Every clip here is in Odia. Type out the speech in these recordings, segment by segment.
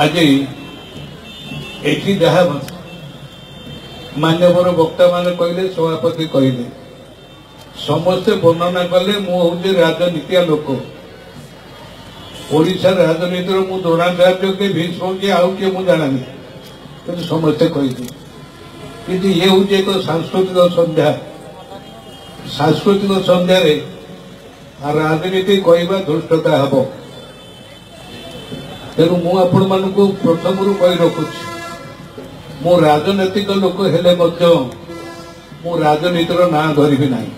ଆଜି ଏଠି ଯାହା ମାନ୍ୟବର ବକ୍ତାମାନେ କହିଲେ, ସଭାପତି କହିଲେ, ସମସ୍ତେ ବର୍ଣ୍ଣନା କଲେ। ମୁଁ ହେଉଛି ରାଜନୀତିଆ ଲୋକ। ଓଡ଼ିଶା ରାଜନୀତିର ମୁଁ ଦ୍ରୋଣାଚାର୍ଯ୍ୟ କି ଭୀଷ୍ମ କି ଆଉ କିଏ ମୁଁ ଜାଣେନି, କିନ୍ତୁ ସମସ୍ତେ କହିଲେ। କିନ୍ତୁ ଇଏ ହେଉଛି ଏକ ସାଂସ୍କୃତିକ ସନ୍ଧ୍ୟା। ସାଂସ୍କୃତିକ ସନ୍ଧ୍ୟାରେ ରାଜନୀତି କହିବା ଧୃଷ୍ଟତା ହେବ। ତେଣୁ ମୁଁ ଆପଣମାନଙ୍କୁ ପ୍ରଥମରୁ କହି ରଖୁଛି, ମୁଁ ରାଜନୈତିକ ଲୋକ ହେଲେ ମଧ୍ୟ ମୁଁ ରାଜନୀତିର ନାଁ ଧରିବି ନାହିଁ।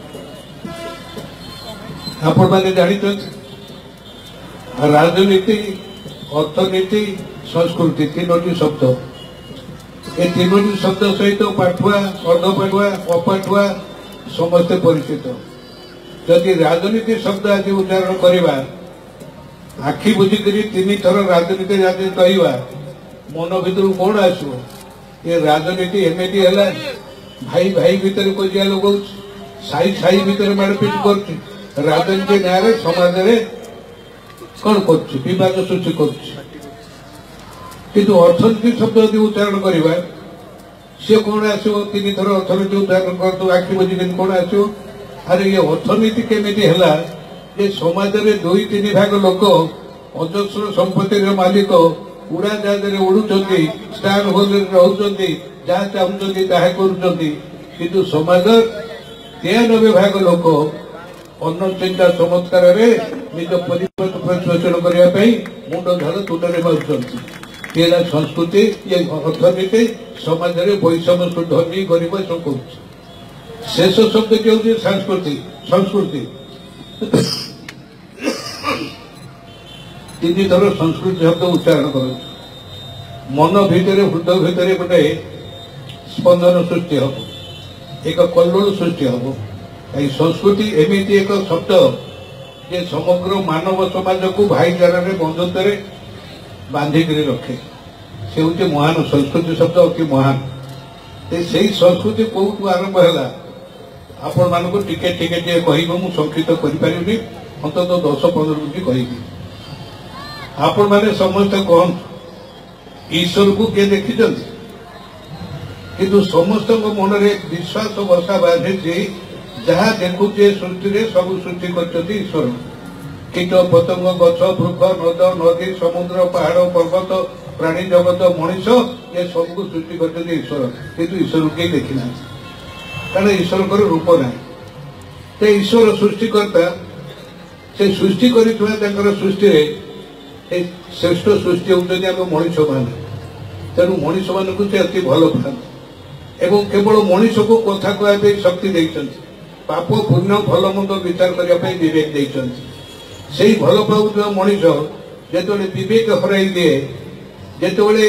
ଆପଣମାନେ ଜାଣିଛନ୍ତି, ରାଜନୀତି, ଅର୍ଥନୀତି, ସଂସ୍କୃତି ତିନୋଟି ଶବ୍ଦ। ଏ ତିନୋଟି ଶବ୍ଦ ସହିତ ପାଠୁଆ, ଅର୍ଦ୍ଧପାଠୁଆ, ଅପାଠୁଆ ସମସ୍ତେ ପରିଚିତ। ଯଦି ରାଜନୀତି ଶବ୍ଦ ଆଜି ଉଚ୍ଚାରଣ କରିବା, ଆଖି ବୁଝିକରି ତିନିଥର ରାଜନୀତି ରାଜନୀତି କହିବା, ମନ ଭିତରୁ କଣ ଆସିବ? ଏ ରାଜନୀତି ଏମିତି ହେଲା, ଭାଇ ଭାଇ ଭିତରେ କଜିଆ ଲଗାଉଛି, ସାହି ସାହି ଭିତରେ ମାଡ଼ପିଟ କରୁଛି, ରାଜନୀତି ନାଁରେ ସମାଜରେ କଣ କରୁଛି? ବିବାଦ ସୃଷ୍ଟି କରୁଛି। କିନ୍ତୁ ଅର୍ଥନୀତି ଶବ୍ଦ ଯଦି ଉଚ୍ଚାରଣ କରିବା, ସିଏ କଣ ଆସିବ? ତିନିଥର ଅର୍ଥନୀତି ଉଚ୍ଚାରଣ କରନ୍ତୁ ଆଖି ବୁଝିକରି, କଣ ଆସିବ? ଆରେ, ଇଏ ଅର୍ଥନୀତି କେମିତି ହେଲା ଯେ ସମାଜରେ 2-3 ଭାଗ ଲୋକ ଅଜସ୍ର ସମ୍ପତ୍ତିର ମାଲିକ, ଉଡ଼ାଜାହାଜରେ ଉଡୁଛନ୍ତି, ଷ୍ଟାର ହୋଟେଲରେ ରହୁଛନ୍ତି, ଯାହା ଚାହୁଁଛନ୍ତି ତାହା କରୁଛନ୍ତି, କିନ୍ତୁ ସମାଜ 93 ଭାଗ ଲୋକ ଅନ୍ନ ଚିନ୍ତା ଚମତ୍କାରରେ ନିଜ ପରିବାର ପ୍ରତିପୋଷଣ କରିବା ପାଇଁ ମୁଣ୍ଡ ଝାଳ ତୁଣ୍ଡରେ ମାରୁଛନ୍ତି। ଇଏ ହେଲା ସଂସ୍କୃତି, ଇଏ ଅର୍ଥନୀତି। ସମାଜରେ ବୈଷମ୍ୟ, ଧନୀ ଗରିବ ସବୁ କରୁଛି। ଶେଷ ଶବ୍ଦ ହେଉଛି ସଂସ୍କୃତି। ସଂସ୍କୃତି, ତିନିଥର ସଂସ୍କୃତି ଶବ୍ଦ ଉଚ୍ଚାରଣ କରନ୍ତୁ, ମନ ଭିତରେ, ହୃଦୟ ଭିତରେ ଗୋଟେ ସ୍ପନ୍ଦନ ସୃଷ୍ଟି ହେବ, ଏକ କଲ୍ଲୋଳ ସୃଷ୍ଟି ହେବ। ଏହି ସଂସ୍କୃତି ଏମିତି ଏକ ଶବ୍ଦ ଯେ ସମଗ୍ର ମାନବ ସମାଜକୁ ଭାଇଚାରାରେ, ବନ୍ଧୁତ୍ୱରେ ବାନ୍ଧିକରି ରଖେ। ସେ ହେଉଛି ମହାନ। ସଂସ୍କୃତି ଶବ୍ଦ ଅତି ମହାନ। ସେଇ ସଂସ୍କୃତି କୋଉଠୁ ଆରମ୍ଭ ହେଲା, ଆପଣମାନଙ୍କୁ ଟିକେ ଟିକେ ଟିକେ କହିବ। ମୁଁ ସଂକ୍ଷିପ୍ତ କରିପାରିବିନି, ଅନ୍ତତଃ 10-15 ମିନିଟ୍ କହିବି। ଆପଣମାନେ ସମସ୍ତେ କହନ୍ତୁ, ଈଶ୍ୱରକୁ କିଏ ଦେଖିଛନ୍ତି? କିନ୍ତୁ ସମସ୍ତଙ୍କ ମନରେ ବିଶ୍ୱାସ ବସା ବାନ୍ଧିଛି, ଯାହା ଦେଖୁଛି ସୃଷ୍ଟିରେ ସବୁ ସୃଷ୍ଟି କରିଛନ୍ତି ଈଶ୍ୱର। କୀଟ ପତଙ୍ଗ, ଗଛ ବୃକ୍ଷ, ନଦ ନଦୀ, ସମୁଦ୍ର, ପାହାଡ଼ ପର୍ବତ, ପ୍ରାଣୀ ଜଗତ, ମଣିଷ, ଏ ସବୁକୁ ସୃଷ୍ଟି କରିଛନ୍ତି ଈଶ୍ୱର। କିନ୍ତୁ ଈଶ୍ୱରକୁ କେହି ଦେଖିନାହାନ୍ତି, କାରଣ ଈଶ୍ୱରଙ୍କର ରୂପ ନାହିଁ। ସେ ଈଶ୍ୱର ସୃଷ୍ଟିକର୍ତ୍ତା। ସେ ସୃଷ୍ଟି କରିଥିବା ତାଙ୍କର ସୃଷ୍ଟିରେ ଏ ଶ୍ରେଷ୍ଠ ସୃଷ୍ଟି ହେଉଛନ୍ତି ଆମ ମଣିଷମାନେ। ତେଣୁ ମଣିଷମାନଙ୍କୁ ସେ ଅତି ଭଲ ପାଆନ୍ତି ଏବଂ କେବଳ ମଣିଷକୁ କଥା କହିବା ପାଇଁ ଶକ୍ତି ଦେଇଛନ୍ତି, ପାପ ପୁଣ୍ୟ ଭଲ ମନ୍ଦ ବିଚାର କରିବା ପାଇଁ ବିବେକ ଦେଇଛନ୍ତି। ସେଇ ଭଲ ପାଉଥିବା ମଣିଷ ଯେତେବେଳେ ବିବେକ ହରାଇ ଦିଏ, ଯେତେବେଳେ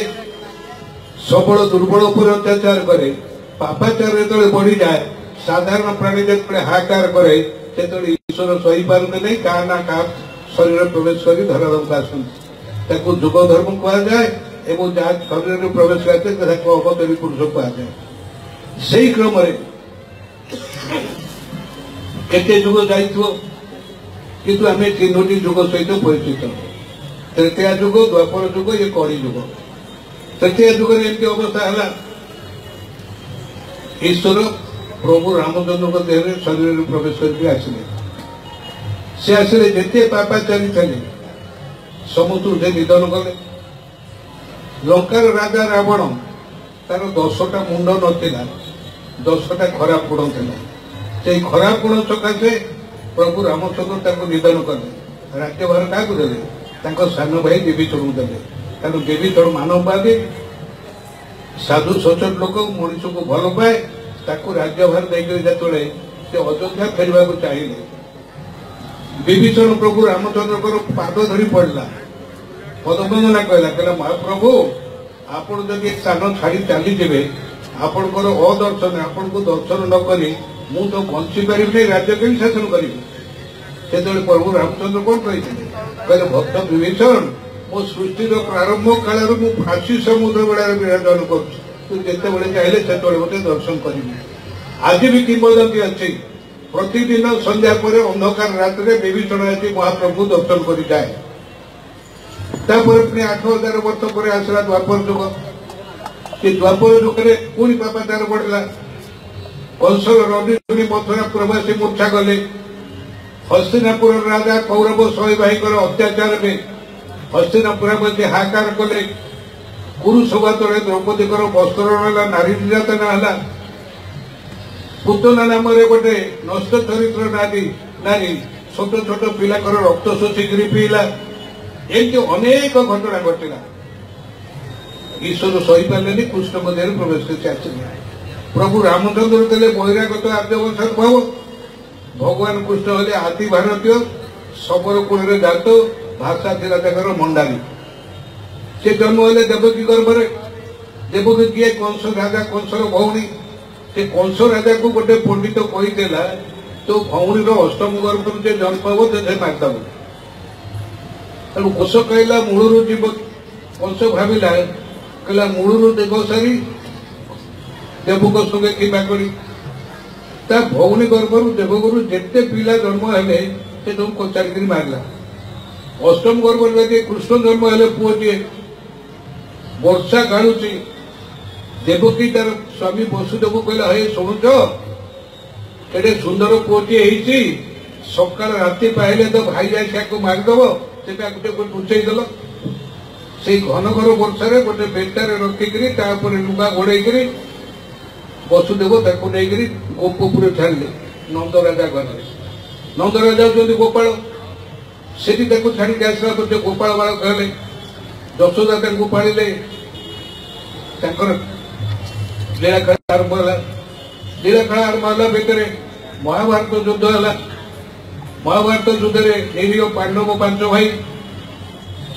ସବଳ ଦୁର୍ବଳ ଉପରେ ଅତ୍ୟାଚାର କରେ, ପାପାଚାର ଯେତେବେଳେ ବଢିଯାଏ, ସାଧାରଣ ପ୍ରାଣୀ ଯେତେବେଳେ ହାହାକାର କରେ, ସେତେବେଳେ ଈଶ୍ୱର ସହିପାରନ୍ତି ନାହିଁ, କାହା ନା କାହା ଶରୀରରେ ପ୍ରବେଶ କରି ଧରାଧାମକୁ ଆସନ୍ତି। ତାକୁ ଯୁଗ ଧର୍ମ କୁହାଯାଏ ଏବଂ ଯାହା ଶରୀରରେ ପ୍ରବେଶ କରିଥାଏ ତାକୁ ଅବତାରୀ ପୁରୁଷ କୁହାଯାଏ। ସେଇ କ୍ରମରେ କେତେ ଯୁଗ ଯାଇଥିବ, କିନ୍ତୁ ଆମେ ତିନୋଟି ଯୁଗ ସହିତ ପରିଚିତ: ତ୍ରେତୟା ଯୁଗ, ଦ୍ୱାପର ଯୁଗ, ଇଏ କଳି ଯୁଗ। ତ୍ରେତୟା ଯୁଗରେ ଏମିତି ଅବସ୍ଥା ହେଲା, ଈଶ୍ୱର ପ୍ରଭୁ ରାମଚନ୍ଦ୍ରଙ୍କ ଦେହରେ, ଶରୀରରେ ପ୍ରବେଶ କରିକି ଆସିଲେ। ସେ ଆସିଲେ, ଯେତେ ପାପାଚାରୀ ଥିଲେ ସମସ୍ତଙ୍କୁ ସେ ନିଧନ କଲେ। ଲଙ୍କାର ରାଜା ରାବଣ, ତାର 10ଟା ମୁଣ୍ଡ ନଥିଲା, 10ଟା ଖରାପ ଗୁଣ ଥିଲା। ସେଇ ଖରାପ ଗୁଣ ସକାଶେ ପ୍ରଭୁ ରାମଚନ୍ଦ୍ର ତାଙ୍କୁ ନିଧନ କଲେ। ରାଜ୍ୟଭାର କାହାକୁ ଦେଲେ? ତାଙ୍କ ସାନ ଭାଇ ବିଭୀଷଣକୁ ଦେଲେ। କାରଣ ବିଭୀଷଣ ମାନବବାଦୀ, ସାଧୁ ସଚୋଟ ଲୋକ, ମଣିଷକୁ ଭଲ ପାଏ। ତାକୁ ରାଜ୍ୟଭାର ଦେଇକରି ଯେତେବେଳେ ସେ ଅଯୋଧ୍ୟା ଫେରିବାକୁ ଚାହିଁଲେ, ବିଭୀଷଣ ପ୍ରଭୁ ରାମଚନ୍ଦ୍ରଙ୍କର ପାଦ ଧରି ପଡ଼ିଲା, ପଦବନ୍ଦନା କହିଲା, କହିଲା, ମହାପ୍ରଭୁ, ଆପଣ ଯଦି ସ୍ଥାନ ଛାଡ଼ି ଚାଲିଯିବେ, ଆପଣଙ୍କର ଅଦର୍ଶନ, ଆପଣଙ୍କୁ ଦର୍ଶନ ନ କରି ମୁଁ ତ ବଞ୍ଚି ପାରିବିନି, ରାଜ୍ୟ କେମିତି ଶାସନ କରିବି? ସେତେବେଳେ ପ୍ରଭୁ ରାମଚନ୍ଦ୍ର କଣ କହିଥିଲେ? କହିଲେ, ଭକ୍ତ ବିଭୀଷଣ, ମୋ ସୃଷ୍ଟିର ପ୍ରାରମ୍ଭ କାଳରୁ ମୁଁ ଫାଶୀ ସମୁଦ୍ର ବେଳାରେ ବିରାଜମାନ କରୁଛି। ତୁ ଯେତେବେଳେ ଚାହିଁଲେ ସେତେବେଳେ ମୋତେ ଦର୍ଶନ କରିବି। ଆଜି ବି କିମ୍ବଦନ୍ତୀ ଅଛି, ପ୍ରତିଦିନ ସନ୍ଧ୍ୟା ପରେ ଅନ୍ଧକାର ରାତିରେ ବିଭୀଷଣ ଆସି ମହାପ୍ରଭୁ ଦର୍ଶନ କରିଯାଏ। ତାପରେ ପୁଣି 8000 ବର୍ଷ ପରେ ଆସିଲା ଦ୍ୱାପର ଯୁଗ। ସେ ଦ୍ୱାପର ଯୁଗରେ ପୁଣି ପାପାଚାର ବଢିଲା। କଂସର ରବି ମଥୁରା ପ୍ରବାସୀ ମୂର୍ଚ୍ଛା ଗଲେ। ହସ୍ତିନାପୁର ରାଜା କୌରବ ଶହେ ଭାଇଙ୍କର ଅତ୍ୟାଚାରରେ ହସ୍ତିନାପୁରବାସୀ ହାହାକାର କଲେ। କୁରୁସଭା ତଳେ ଦ୍ରୌପଦୀଙ୍କର ବସ୍ତ୍ର ହେଲା, ନାରୀ ନିର୍ଯାତନା ହେଲା। ପୁତନା ନାମରେ ଗୋଟେ ନଷ୍ଟ ଚରିତ୍ର ନାରୀ ଛୋଟ ଛୋଟ ପିଲାଙ୍କର ରକ୍ତ ଶୋଷିକିରି ପିଇଲା। ଏମିତି ଅନେକ ଘଟଣା ଘଟିଲା। ଈଶ୍ୱର ସହିପାରିଲେନି, କୃଷ୍ଣଙ୍କ ଦେହରେ ପ୍ରବେଶ କରି ଆସିଲେ। ପ୍ରଭୁ ରାମଚନ୍ଦ୍ର ଥିଲେ ବହିରାଗତ ଆର୍ଯ୍ୟବଂଶାଦ୍ଭବ, ଭଗବାନ କୃଷ୍ଣ ହେଲେ ଆଦି ଭାରତୀୟ, ଶବର କୂଳରେ ଜାତ, ଭାଷା ଥିଲା ତାଙ୍କର ମଣ୍ଡାରୀ। ସେ ଜନ୍ମ ହେଲେ ଦେବକୀ ଗର୍ଭରେ। ଦେବକୀ କିଏ? କଂସ ରାଜା, କଂସର ଭଉଣୀ। ସେ କଂସ ରାଜାକୁ ଗୋଟେ ପଣ୍ଡିତ କହିଦେଲା, ତୋ ଭଉଣୀର ଅଷ୍ଟମ ଗର୍ଭରୁ ଯେ ଜନ୍ମ ହବ ସେ ମାରିଦେବ। ତେଣୁ କଂସ କହିଲା ମୂଳରୁ ଯିବ। କଂସ ଭାବିଲା, କହିଲା ମୂଳରୁ ଦେବ ସାରି ଦେବକ ସଙ୍ଗେ କିମ୍ବା କରି। ତା ଭଉଣୀ ଗର୍ଭରୁ ଦେବଗୁରୁ ଯେତେ ପିଲା ଜନ୍ମ ହେଲେ ସେ ସବୁ କଚାରିକିରି ମାରିଲା। ଅଷ୍ଟମ ଗର୍ଭରେ ଯଦି କୃଷ୍ଣ ଜନ୍ମ ହେଲେ ପୁଅଟିଏ, ବର୍ଷା ଗାଳୁଛି। ଦେବକୀ ତାର ସ୍ୱାମୀ ବସୁଦେବ କହିଲା, ହେ ଶୁଣୁଛ, କେଡ଼େ ସୁନ୍ଦର ପୁଅଟିଏ ହେଇଛି, ସକାଳ ରାତି ପାଇଲେ ତ ଭାଇ ଆସି ଆକୁ ମାରିଦବ, ସେଟା ଗୋଟେ ଲୁଚେଇ ଦେଲ। ସେଇ ଘନ ଘର ବର୍ଷାରେ ଗୋଟେ ବେଟାରେ ରଖିକିରି ତା ଉପରେ ଲୁଗା ଘୋଡେଇକିରି ବସୁଦେବ ତାକୁ ନେଇକିରି ଗୋପପୁରେ ଛାଡ଼ିଲେ ନନ୍ଦରାଜା ଘରେ। ନନ୍ଦରାଜା ହଉଛନ୍ତି ଗୋପାଳ। ସେଠି ତାକୁ ଛାଡ଼ିକି ଆସିଲା ପରେ ଗୋପାଳ ବାଳକ ହେଲେ। ଯଶୋଦା ତାଙ୍କୁ ପାଳିଲେ। ତାଙ୍କର ଲୀଳାଖେଳା ଆରମ୍ଭ ହେଲା। ଲୀଳାଖେଳା ଆରମ୍ଭ ହେଲା ଭିତରେ ମହାଭାରତ ଯୁଦ୍ଧ ହେଲା। ମହାଭାରତ ଯୁଦ୍ଧରେ ନିରୀହ ପାଣ୍ଡବ ପାଞ୍ଚ ଭାଇ,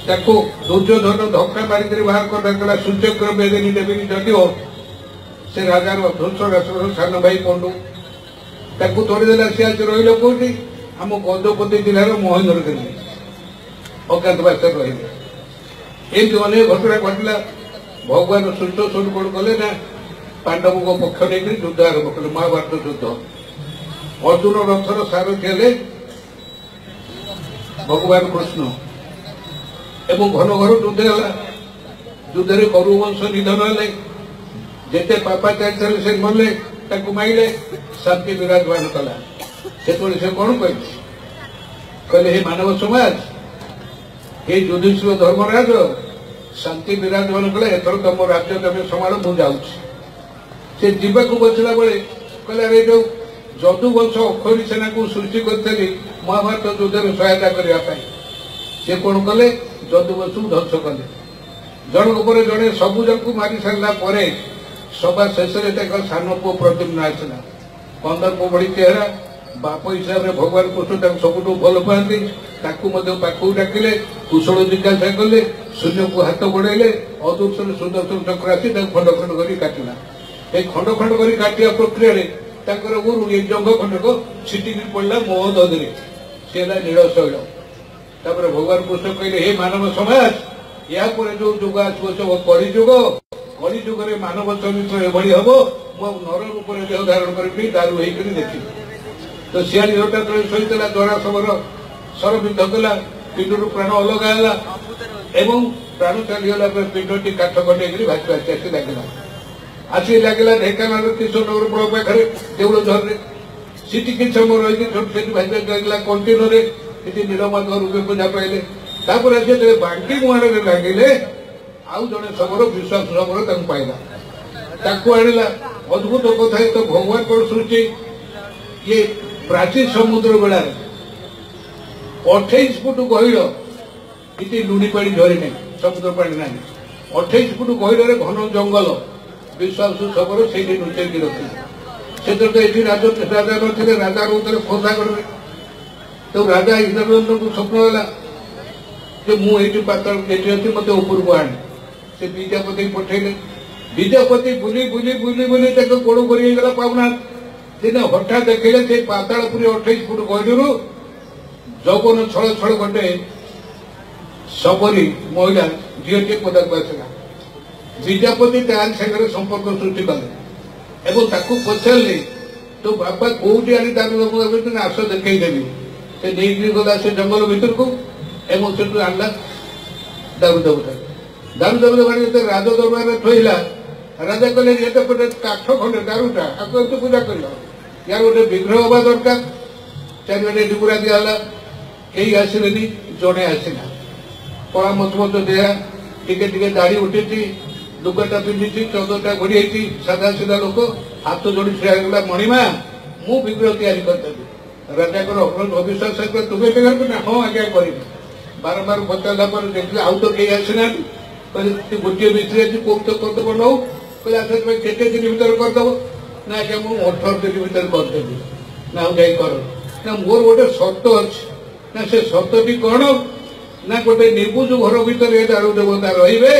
ତାକୁ ଦୁର୍ଯ୍ୟୋଧନ ଧକ୍କା ମାରିକରି ବାହାର କରିଦେଲା। ସୂର୍ଯ୍ୟଗ୍ରହ ବେଦିନୀ ଦେବିନୀ, ଯଦିଓ ସେ ରାଜାର ଧୃତରାଷ୍ଟ୍ରର ସାନ ଭାଇ ପଣ୍ଡୁ, ତାକୁ ତଡ଼ିଦେଲା। ସେ ଆସି ରହିଲେ କୋଉଠି? ଆମ ଗଜପତି ଜିଲ୍ଲାର ମହେନ୍ଦ୍ରଗିରି ଅଜ୍ଞାତବାସରେ ରହିଲେ। ଏମିତି ଅନେକ ଘଟଣା ଘଟିଲା। ଭଗବାନ ସୃଷ୍ଟ ସ୍ୱରୂପ କଣ କଲେ ନା ପାଣ୍ଡବଙ୍କ ପକ୍ଷ ନେଇକରି ଯୁଦ୍ଧ ଆରମ୍ଭ କଲେ, ମହାଭାରତ ଯୁଦ୍ଧ। ଅର୍ଜୁନ ରଥର ସାରଥି ହେଲେ ଭଗବାନ କୃଷ୍ଣ ଏବଂ ଘନ ଘର ଯୁଦ୍ଧ ହେଲା। ଯୁଦ୍ଧରେ କରୁବଂଶ ନିଧନ ହେଲେ। ଯେତେ ପାପାଚାରୀ ଥିଲେ ସେ ମଲେ, ତାକୁ ମାଇଲେ, ଶାନ୍ତି ବିରାଜମାନ କଲା। ସେତେବେଳେ ସେ କଣ କହିଲେ? କହିଲେ, ହେ ମାନବ ସମାଜ, ହେ ଯୁଧିଷ୍ଠିର ଧର୍ମରାଜ, ଶାନ୍ତି ବିରାଜମାନ କଲେ, ଏଥର ତମ ରାଜ୍ୟ ତମେ ସମାଳ, ମୁଁ ଯାଉଛି। ସେ ଯିବାକୁ ବସିଲା ବେଳେ କହିଲେ, ଆରେ ଯୋଉ ଯଦୁବଂଶ ଅକ୍ଷରୀ ସେନାକୁ ସୃଷ୍ଟି କରିଥିଲି ମହାଭାରତ ଯୁଦ୍ଧରେ ସହାୟତା କରିବା ପାଇଁ, ସେ କଣ କଲେ? ଯଦୁବଂଶକୁ ଧ୍ୱଂସ କଲେ। ଜଣକ ପରେ ଜଣେ ସବୁ ଜଣକୁ ମାରି ସାରିଲା ପରେ ସଭା ଶେଷରେ ତାଙ୍କ ସାନ ପୁଅ ପ୍ରଦ୍ୟୁମ୍ନ ଆସିଲା। କନ୍ଦର୍ପ ଭଳି ଚେହେରା, ବାପ ହିସାବରେ ଭଗବାନ କୃଷ୍ଣ ତାଙ୍କୁ ସବୁଠୁ ଭଲ ପାଆନ୍ତି। ତାକୁ ମଧ୍ୟ ପାଖକୁ ଡାକିଲେ, କୁଶଳ ଜିଜ୍ଞାସା କଲେ, ଶୂନ୍ୟକୁ ହାତ ବଢେଇଲେ। ଅଦୃଶ୍ୟରେ ସୁଦର୍ଶନ ଚକ୍ର ଆସି ତାକୁ ଖଣ୍ଡ ଖଣ୍ଡ କରି କାଟିଲା। ଏଇ ଖଣ୍ଡ ଖଣ୍ଡ କରି କାଟିବା ପ୍ରକ୍ରିୟାରେ ତାଙ୍କର ଗୁରୁ ଏଇ ଜଙ୍ଘ ଖଣ୍ଡକ ଛିଟିକି ପଡିଲା ମହୋଦଧିରେ। ସେ ହେଲା ନୀଳଶୈଳ। ତାପରେ ଭଗବାନ କୃଷ୍ଣ କହିଲେ, ହେ ମାନବ ସମାଜ, ଏହାପରେ ଯୋଉ ଯୁଗ ଆସିବ ସବୁ କଳିଯୁଗ। କଳିଯୁଗରେ ମାନବ ଚରିତ୍ର ଏଭଳି ହବ, ମୁଁ ଆଉ ନର ରୂପରେ ଦେହ ଧାରଣ କରିବି, ଦାରୁ ହେଇକରି ଦେଖିବି। ତ ଶିଆଳି ଲଟା ତଳେ ଶୋଇଥିଲା, ଜରାସବର ସରବିଦ୍ଧ କଲା, ପିଣ୍ଡରୁ ପ୍ରାଣ ଅଲଗା ହେଲା ଏବଂ ପ୍ରାଣ ଚାଲିଗଲା ପରେ ପିଣ୍ଡଟି କାଠ କଟେଇକରି ଭାସି ଭାସି ଆସି ଲାଗିଲା। ଆସି ଲାଗିଲା ଢେଙ୍କାନାଳ କିଶୋରନଗର ବ୍ଲକ ପାଖରେ ଦେଉଳଝରରେ। ସେଠି କିଛି ସମୟ ରହିକି ସେଠି ଭାସି ଭାସି ଲାଗିଲା କଣ୍ଟିନରେ। ସେଠି ନୀଳମାଧବ ରୂପେ ପୂଜା ପାଇଲେ। ତାପରେ ଆସି ଯେତେବେଳେ ବାଙ୍କି ମୁହାଣରେ ଲାଗିଲେ, ଆଉ ଜଣେ ଶବର, ବିଶ୍ୱାସ ଶବର ତାଙ୍କୁ ପାଇଲା, ତାକୁ ଆଣିଲା। ଅଦ୍ଭୁତ କଥା, ଏ ତ ଭଗବାନଙ୍କର ସୃଷ୍ଟି। ଇଏ ପ୍ରାଚୀ ସମୁଦ୍ର ବେଳାରେ 28 ଫୁଟ ଗହିର, କିଛି ଲୁଣି ପାଣି ଝରି ନାହିଁ, ସମୁଦ୍ର ପାଣି ନାହିଁ। 28 ଫୁଟ ଗହିରରେ ଘନ ଜଙ୍ଗଲ, ବିଶ୍ୱାସ ଶବର ସେଇଠି ଲୁଚେଇକି ରଖିଲେ। ସେଥିରେ ତ ଏଠି ରାଜା ନଥିଲେ, ରାଜା ରହୁଥିଲେ ଖୋର୍ଦ୍ଧାଗଡ଼ରେ। ତ ରାଜା ଇନ୍ଦ୍ରଙ୍କୁ ସ୍ୱପ୍ନ ହେଲା ଯେ ମୁଁ ଏଇଠି ପାତାଳ ଏଠି ଅଛି, ମତେ ଉପରକୁ ଆଣେ। ସେ ବିଦ୍ୟାପତି ପଠେଇଲେ। ବିଦ୍ୟାପତି ବୁଲି ବୁଲି ବୁଲି ବୁଲି ତାଙ୍କ ଗୋଡ଼ କରି ହେଇଗଲା, ପାଉନାହାନ୍ତି। ଦିନେ ହଠାତ୍ ଦେଖିଲେ ସେ ପାତାଳପୁରୀ 28 ଫୁଟ ଗହିରରୁ ଯୌବନ ଛଳ ଛଳ ଗୋଟେ ଶବରୀ ମହିଳା ଝିଅଟିଏ ପଦାକୁ ଆସିଲା। ବିଦ୍ୟାପତି ତାରି ସାଙ୍ଗରେ ସମ୍ପର୍କ ସୃଷ୍ଟି କଲେ ଏବଂ ତାକୁ ପଚାରିଲେ, ତୋ ବାପା କୋଉଠି ଆଣି ଦାରୁ ଆସ ଦେଖେଇଦେବି। ସେ ନେଇକିରି ଗଲା ସେ ଜଙ୍ଗଲ ଭିତରକୁ ଏବଂ ସେଠୁ ଆଣିଲା। ଦାରୁ ଦେବତା। ଦାରୁ ଦେବତା ଯେତେବେଳେ ରାଜ ଦରବାରରେ ଥୋଇଲା, ରାଜା କହିଲେ ଏତେ ଗୋଟେ କାଠ ଖଣ୍ଡେ ଦାରୁଟା ଆକୁ ଏମିତି ପୂଜା କରିବ, ୟାର ଗୋଟେ ବିଗ୍ରହ ହେବା ଦରକାର। ଚାରିଆଡ଼େ ଡିବୁରା ଦିଆହେଲା, କେହି ଆସିଲେନି, ଜଣେ ଆସିଲା। କଳା ମଚମଚ ଦେହା, ଟିକେ ଟିକେ ଦାଢ଼ି ଉଠିଛି, ଲୁଗାଟା ପିନ୍ଧିଛି, ଚଦରଟା ଘୋଡ଼ି ହେଇଛି, ସାଧା ସିଧା ଲୋକ, ହାତ ଯୋଡ଼ି ଛିଡ଼ା ହେଇଗଲା। ମଣିମା, ମୁଁ ବିଗ୍ରହ ତିଆରି କରିଦେବି। ରାଜାଙ୍କର ଅବିଶ୍ୱାସ, ତୁମେ ବିଗ୍ରହ? ନା, ହଁ ଆଜ୍ଞା କରିବି। ବାରମ୍ବାର ପଚାରିଲା ପରେ ଦେଖିଲେ ଆଉ ତ କେହି ଆସିନାହାନ୍ତି। କହିଲେ ଗୋଟିଏ ମିସ୍ତ୍ରୀ ଅଛି, କୋଉ ତ କରିଦେବ ନଉ। କହିଲେ ଆଚ୍ଛା, ତୁମେ କେତେ ଦିନ ଭିତରେ କରିଦେବ? ନା ଆଜ୍ଞା, ମୁଁ 18 ଦିନ ଭିତରେ କରିଦେବି। ନା ଆଉ ଯାଇ କର। ନା, ମୋର ଗୋଟେ ସର୍ତ୍ତ ଅଛି। ନା, ସେ ସର୍ତ୍ତଟି କଣ? ନା, ଗୋଟେ ନିବୁଜ ଘର ଭିତରେ ଦାରୁ ଦେବତା ରହିବେ,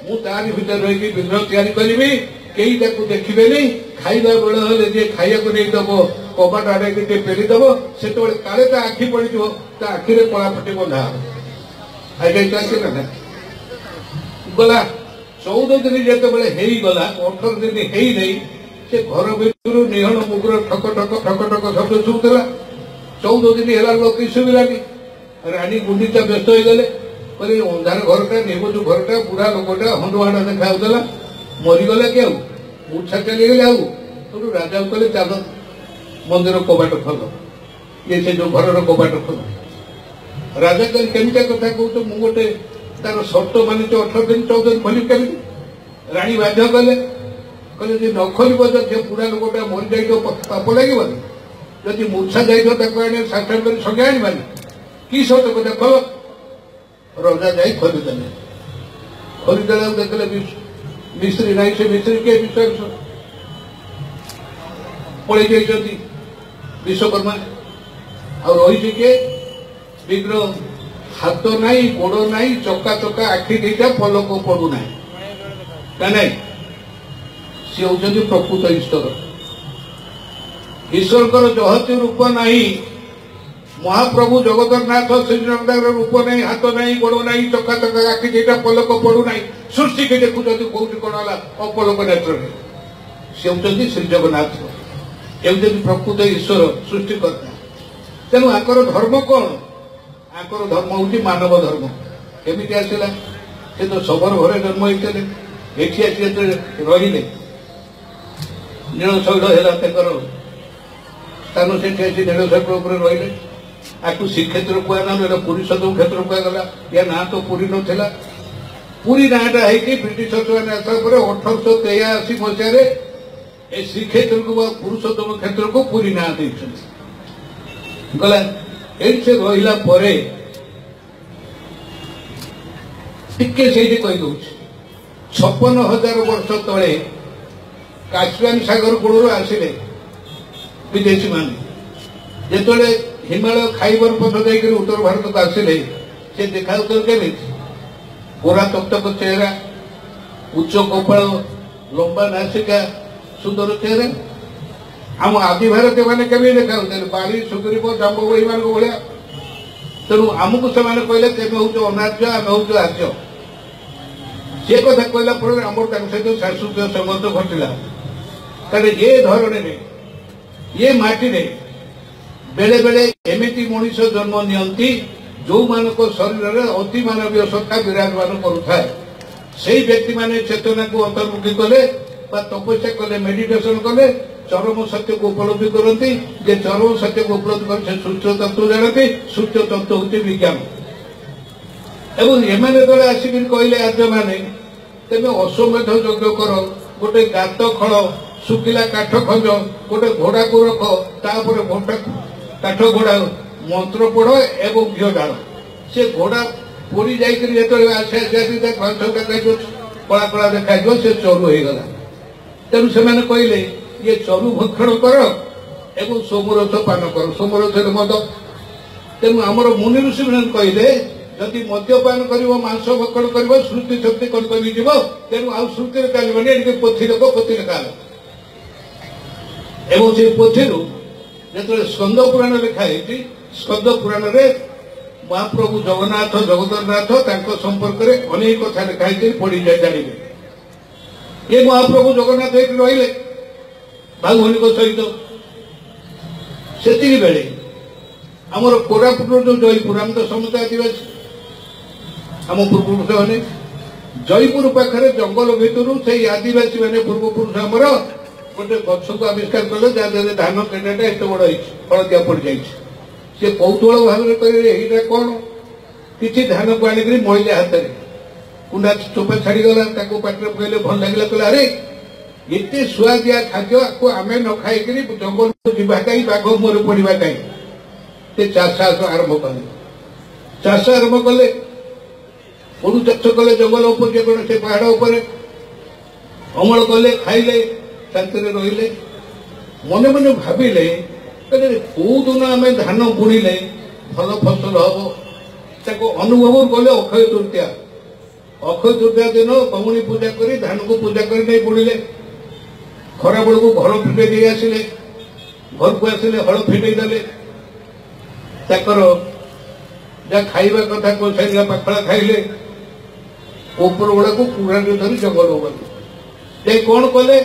ମୁଁ ତାରି ଭିତରେ ରହିକି ବିଗ୍ରହ ତିଆରି କରିବି, କେହି ତାକୁ ଦେଖିବେନି। ଖାଇବା ବେଳ ହେଲେ ଯିଏ ଖାଇବାକୁ ନେଇଦବ, କବାଟ ଆଡ଼େଇକି ଟିକେ ପେଲିଦବ, ସେତେବେଳେ କାଳେ ତା ଆଖି ପଡ଼ିଯିବ, ତା ଆଖିରେ କଳାପଟି ବନ୍ଧା ହବ। ଆଜ୍ଞା ଚାଲିଛି ନା ଗଲା। 14 ଦିନ ଯେତେବେଳେ ହେଇଗଲା, 18 ଦିନ ହେଇନେଇ, ସେ ଘର ଭିତରୁ ନିହଣ ମୁଗୁର ଠକ ଠକ ଠକ ଠକ ଶବ୍ଦ ଶୁଭୁଥିଲା। 14 ଦିନ ହେଲା, ଲୋକ ଶୁଭିଲାନି। ରାଣୀ ଗୁଣ୍ଡିଚା ବ୍ୟସ୍ତ ହେଇଗଲେ। କହିଲେ ଅନ୍ଧାର ଘରଟା, ନିବୁଜ ଘରଟା, ବୁଢା ଲୋକଟା ହଣ୍ଡୁହାଣ୍ଡା ଦେଖା ଯାଉଥିଲା, ମରିଗଲା କି ଆଉ ମୂର୍ଚ୍ଛା ଚାଲିଗଲେ ଆଉ? ତେଣୁ ରାଜାକୁ କହିଲେ ଚାଲ ମନ୍ଦିର କବାଟ ଖୋଲ, ଇଏ ସେ ଯୋଉ ଘରର କବାଟ ଖୋଲ। ରାଜା କହିଲେ କେମିତିଆ କଥା କହୁଛ? ମୁଁ ଗୋଟେ ତାର ସର୍ତ୍ତ ମାନିଛି 18 ଦିନ, 14 ଦିନ, ଖୋଲିବି କେମିତି? ରାଣୀ ବାଧ୍ୟ କଲେ। କହିଲେ ଯଦି ନ ଖୋଲିବ, ଯଦି ବୁଢା ଲୋକଟା ମରିଯାଇଥିବ ପାପ ଲାଗିବନି? ଯଦି ମୂର୍ଚ୍ଛା ଯାଇଥିବ ତାକୁ ଆଣି ସାକ୍ଷାତ କରି ସଙ୍ଗେ ଆଣିବାନି କି? ସତ କଥା, ଖୋଲ। ରଜା ଯାଇ ଖୋଲିଦେଲେ। ଖୋଲିଦେଲେ, ଦେଖିଲେ ମିସ୍ତ୍ରୀ ନାହିଁ। ସେ ମିସ୍ତ୍ରୀ କିଏ? ବିଶ୍ୱାସ ପଳେଇ ଯାଇଛନ୍ତି ବିଶ୍ୱକର୍ମା। ଆଉ ରହିଛି କିଏ? ବିଗ୍ରହ। ହାତ ନାହିଁ, ଗୋଡ ନାହିଁ, ଚକା ଚକା ଆଖି ଦିଟା, ପଲକ ପଡୁନାହିଁ ନା ନାଇଁ। ସିଏ ହଉଛନ୍ତି ପ୍ରକୃତ ଈଶ୍ୱର। ଈଶ୍ୱରଙ୍କର ଜହତି ରୂପ ନାହିଁ। ମହାପ୍ରଭୁ ଜଗନ୍ନାଥ ଶ୍ରୀଜଗନ୍ନାଥର ରୂପ ନାହିଁ, ହାତ ନାହିଁ, ଗୋଡ ନାହିଁ, ଚକା ଚକା ଆଖି ଦିଟା, ପଲକ ପଡୁନାହିଁ। ସୃଷ୍ଟିକି ଦେଖୁଛନ୍ତି କୋଉଠି କଣ ହେଲା ଅପଲକ ନେତ୍ରରେ। ସେ ହଉଛନ୍ତି ଶ୍ରୀ ଜଗନ୍ନାଥ, ହେଉଛନ୍ତି ପ୍ରକୃତ ଈଶ୍ୱର, ସୃଷ୍ଟିକର୍ତ୍ତା। ତେଣୁ ଆଙ୍କର ଧର୍ମ କଣ? ଆଙ୍କର ଧର୍ମ ହଉଛି ମାନବ ଧର୍ମ। କେମିତି ଆସିଲା? ସେ ତ ଶବର ଘରେ ଜନ୍ମ ହେଇଥିଲେ। ଏଠି ଆସି ଯେତେବେଳେ ରହିଲେ, ନୀଳଶୈଳ ହେଲା ତାଙ୍କର ସ୍ଥାନ। ସେଠି ଆସି ନୀଳଶୈଳ ଉପରେ ରହିଲେ। ଆକୁ ଶ୍ରୀକ୍ଷେତ୍ର କୁହାଗଲା, ଏଟା ପୁରୁଷୋତ୍ତମ କ୍ଷେତ୍ର କୁହାଗଲା। ୟା ନାଁ ତ ପୁରୀ ନଥିଲା। ପୁରୀ ନାଁଟା ହେଇକି ବ୍ରିଟିଶ ମାନେ ଆସିଲା ପରେ 1883 ମସିହାରେ ଏ ଶ୍ରୀକ୍ଷେତ୍ରକୁ ବା ପୁରୁଷୋତ୍ତମ କ୍ଷେତ୍ରକୁ ପୁରୀ ନାଁ ଦେଇଛନ୍ତି। ଗଲା। ଏଇଠି ସେ ରହିଲା ପରେ ଟିକେ ସେଇଠି କହିଦଉଛି, 56,000 ବର୍ଷ ତଳେ କାସ୍ପିଆନ ସାଗର କୂଳରୁ ଆସିଲେ ବିଦେଶୀ ମାନେ। ଯେତେବେଳେ ହିମାଳୟ ଖାଇବର ପଥ ଦେଇକରି ଉତ୍ତର ଭାରତକୁ ଆସିଲେ, ସେ ଦେଖାଯାଉଥିଲେ କେମିତି? ଗୋରା ତକ୍ତକ ଚେହେରା, ଉଚ୍ଚ କପାଳ, ଲମ୍ବା ନାସିକା, ସୁନ୍ଦର ଚେହେରା। ଆମ ଆଦି ଭାରତୀୟ ମାନେ କେମିତି ଦେଖାଯାଉଥିଲେ? ବାଳି, ସୁଗ୍ରୀବ, ଜାମ୍ବବ ଏମାନଙ୍କ ଭଳିଆ। ତେଣୁ ଆମକୁ ସେମାନେ କହିଲେ ତେମେ ହଉଛ ଅନାର୍ଯ୍ୟ, ଆମେ ହଉଛୁ ଆର୍ଯ୍ୟ। ସେ କଥା କହିଲା ଫଳରେ ଆମର ତାଙ୍କ ସହିତ ସାଂସ୍କୃତିକ ସମ୍ବନ୍ଧ ଘଟିଲା। କାରଣ ଏ ଧରଣୀରେ, ଏ ମାଟିରେ ବେଳେ ବେଳେ ଏମିତି ମଣିଷ ଜନ୍ମ ନିଅନ୍ତି ଯୋଉମାନଙ୍କ ଶରୀରରେ ଅତି ମାନବୀୟ ସତ୍ତା ବିରାଜମାନ କରୁଥାଏ। ସେଇ ବ୍ୟକ୍ତିମାନେ ଚେତନାକୁ ଅନ୍ତର୍ମୁଖୀ କଲେ ବା ତପସ୍ୟା କଲେ, ମେଡିଟେସନ କଲେ, ଚରମ ସତ୍ୟକୁ ଉପଲବ୍ଧି କରନ୍ତି। ଯେ ଚରମ ସତ୍ୟକୁ ଉପଲବ୍ଧି କରି ସେ ସୂର୍ଯ୍ୟ ତତ୍ତ୍ୱ ଜାଣନ୍ତି। ସୂର୍ଯ୍ୟ ତତ୍ତ୍ୱ ହେଉଛି ବିଜ୍ଞାନ। ଏବଂ ଏମାନେ ଯେତେବେଳେ ଆସିକିରି କହିଲେ ଆର୍ଯ୍ୟମାନେ, ତେବେ ଅଶ୍ୱମେଧ ଯଜ୍ଞ କର, ଗୋଟେ ଗାତ ଖୋଳ, ଶୁଖିଲା କାଠ ଖଞ୍ଜ, ଗୋଟେ ଘୋଡାକୁ ରଖ, ତାପରେ ଘୋଟା କାଠ ଘୋଡା ମନ୍ତ୍ର ପଢ ଏବଂ ଘିଅ ଢାଳ। ସେ ଘୋଡା ପୋଡି ଯାଇକରି ଯେତେବେଳେ ଆସି ଆସି ଆସି ତା ମାଂସ ଦେଖାଯିବ, କଳା କଳା ଦେଖାଯିବ, ସେ ଚରୁ ହେଇଗଲା। ତେଣୁ ସେମାନେ କହିଲେ ଇଏ ଚରୁ ଭକ୍ଷଣ କର ଏବଂ ସୋମରସ ପାନ କର। ସୋମରସ ହେଲେ ମଦ। ତେଣୁ ଆମର ମୁନି ଋଷି ମାନେ କହିଲେ ଯଦି ମଦ୍ୟପାନ କରିବ, ମାଂସ ଭକ୍ଷଣ କରିବ, ଶ୍ରୁତି ଶକ୍ତି କଣ କମିଯିବ। ତେଣୁ ଆଉ ଶ୍ରୁତିରେ ଚାଲିବନି। ଏଠି ପୋଥି ଲୋକ ପୋଥି ଲେଖା ହେଲା। ଏବଂ ସେଇ ପୋଥିରୁ ଯେତେବେଳେ ସ୍କନ୍ଦ ପୁରାଣ ଲେଖା ହେଇଛି, ସ୍କନ୍ଦ ପୁରାଣରେ ମହାପ୍ରଭୁ ଜଗନ୍ନାଥ ଜଗନ୍ନାଥ ତାଙ୍କ ସମ୍ପର୍କରେ ଅନେକ କଥା ଲେଖା ହେଇଛି, ପଢି ଯାଇ ଜାଣିବେ। ଏ ମହାପ୍ରଭୁ ଜଗନ୍ନାଥ ଏଠି ରହିଲେ ଭାଇ ଭଉଣୀଙ୍କ ସହିତ। ସେତିକି ବେଳେ ଆମର କୋରାପୁଟର ଯୋଉ ଜୟପୁର, ଆମେ ତ ସମସ୍ତେ ଆଦିବାସୀ। ଆମ ପୂର୍ବପୁରୁଷମାନେ ଜୟପୁର ପାଖରେ ଜଙ୍ଗଲ ଭିତରୁ ସେଇ ଆଦିବାସୀ ମାନେ ପୂର୍ବପୁରୁଷ ଆମର ଗୋଟେ ଗଛକୁ ଆବିଷ୍କାର କଲେ, ଯାହା ଦେହରେ ଧାନ କେଣ୍ଡାଟା ଏତେ ବଡ ହେଇଛି, ହଳଦିଆ ପଡିଯାଇଛି। ସେ କୌତୂହଳ ଭାବରେ କହିଲେ ଏଇଟା କଣ? କିଛି ଧାନକୁ ଆଣିକରି ମଳିଲେ ହାତରେ, କୁଣ୍ଡା ଚୋପା ଛାଡିଗଲା, ତାକୁ ପାଟିରେ ପକେଇଲେ, ଭଲ ଲାଗିଲା। କହିଲେ ଆରେ ଏତେ ସୁଆଦିଆ ଖାଦ୍ୟ, ଆକୁ ଆମେ ନ ଖାଇକିରି ଜଙ୍ଗଲକୁ ଯିବା କାହିଁ, ବାଘ ମୁହଁରେ ପଡିବା କାହିଁ? ସେ ଚାଷ ଆରମ୍ଭ କଲେ। ଚାଷ ଆରମ୍ଭ କଲେ, ପୋଡୁ ଚାଷ କଲେ ଜଙ୍ଗଲ ଉପରେ, ଯେକୌଣସି ପାହାଡ ଉପରେ ଅମଳ କଲେ, ଖାଇଲେ, ଶାନ୍ତିରେ ରହିଲେ। ମନେ ମନେ ଭାବିଲେ କୋଉ ଦିନ ଆମେ ଧାନ ବୁଣିଲେ ଭଲ ଫସଲ ହବ। ତାକୁ ଅନୁଭବ କଲେ ଅକ୍ଷୟ ତୃତୀୟା। ଅକ୍ଷୟ ତୃତୀୟା ଦିନ ଗମୁଣି ପୂଜା କରି ଧାନକୁ ପୂଜା କରି ନେଇ ବୁଣିଲେ। ଖରା ବେଳକୁ ଘର ଫିଟେଇ ଦେଇ ଆସିଲେ, ଘରକୁ ଆସିଲେ ହଳ ଫିଟେଇ ଦେଲେ। ତାଙ୍କର ଯାହା ଖାଇବା କଥା କୋସାଇଲା ପାଖଳା ଖାଇଲେ, ଉପର ଗୁଡାକୁ କୁରାଢ଼ୀ ଧରି ଜଙ୍ଗଲକୁ ଗଲେ। ଯାଇ କଣ କଲେ?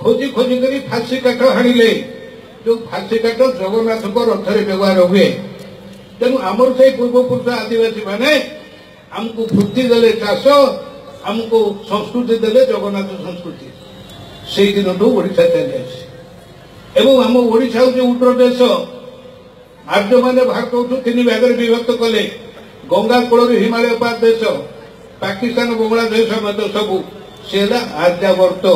ଖୋଜି ଖୋଜି କରି ଫାଶୀ କାଠ ହାଣିଲେ, ଯୋଉ ଫାଶୀ କାଠ ଜଗନ୍ନାଥଙ୍କ ରଥରେ ବ୍ୟବହାର ହୁଏ। ତେଣୁ ଆମର ସେଇ ପୂର୍ବପୁରୁଷ ଆଦିବାସୀ ମାନେ ଆମକୁ ବୃତ୍ତି ଦେଲେ ଚାଷ, ଆମକୁ ସଂସ୍କୃତି ଦେଲେ ଜଗନ୍ନାଥ ସଂସ୍କୃତି। ସେଇ ଦିନଠୁ ଓଡ଼ିଶା ଚାଲି ଆସିଛି। ଏବଂ ଆମ ଓଡ଼ିଶା ହେଉଛି ଉତ୍ତର ଦେଶ। ଆର୍ଯ୍ୟମାନେ ଭାରତକୁ ତିନି ଭାଗରେ ବିଭକ୍ତ କଲେ। ଗଙ୍ଗା କୂଳରୁ ହିମାଳୟ ପାର ଦେଶ, ପାକିସ୍ତାନ, ବଙ୍ଗଳାଦେଶ ସମେତ ସବୁ, ସେ ହେଲା ଆର୍ଯ୍ୟାବର୍ତ୍ତ।